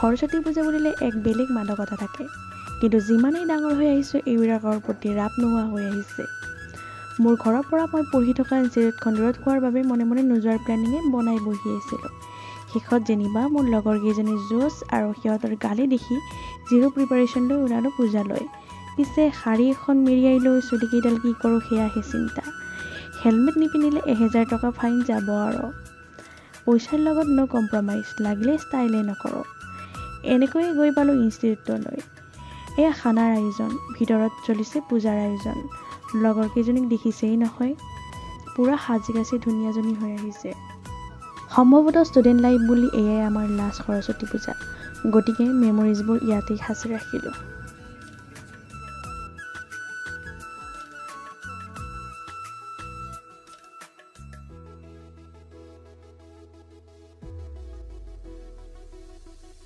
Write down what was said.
সৰস্বতী পূজা বুলিলে এক বেলেগ মাদকতা থাকে। কিন্তু যিমানেই ডাঙৰ হৈ আহিছোঁ, এইবিলাকৰ প্ৰতি ৰাপ নোহোৱা হৈ আহিছে। মোৰ ঘৰৰ পৰা মই পঢ়ি থকা ইনষ্টিটিউটখন দূৰত হোৱাৰ বাবে মনে মনে নোযোৱাৰ প্লেনিঙে বনাই বহি আছিলোঁ। শেষত যেনিবা মোৰ লগৰ কেইজনীৰ জোচ আৰু সিহঁতৰ গালি দেখি জিৰ' প্ৰিপাৰেশ্যন লৈ ওলালোঁ পূজালৈ। পিছে শাৰী এখন মেৰিয়াই লৈ চুলিকেইডাল কি কৰোঁ, সেয়াহে চিন্তা। হেলমেট নিপিন্ধিলে 1000 টকা ফাইন যাব আৰু পইচাৰ লগত ন' কম্প্ৰমাইজ, লাগিলে ষ্টাইলেই নকৰোঁ। এনেকৈয়ে গৈ পালোঁ ইনষ্টিটিউটলৈ। এয়া খানাৰ আয়োজন, ভিতৰত চলিছে পূজাৰ আয়োজন। লগৰ কেইজনীক দেখিছেই নহয়, পূৰা সাজি কাচি ধুনীয়াজনী হৈ আহিছে। সম্ভৱতঃ ষ্টুডেণ্ট লাইফ বুলি এয়াই আমাৰ লাষ্ট সৰস্বতী পূজা, গতিকে মেমৰিজবোৰ ইয়াতেই সাঁচি ৰাখিলোঁ।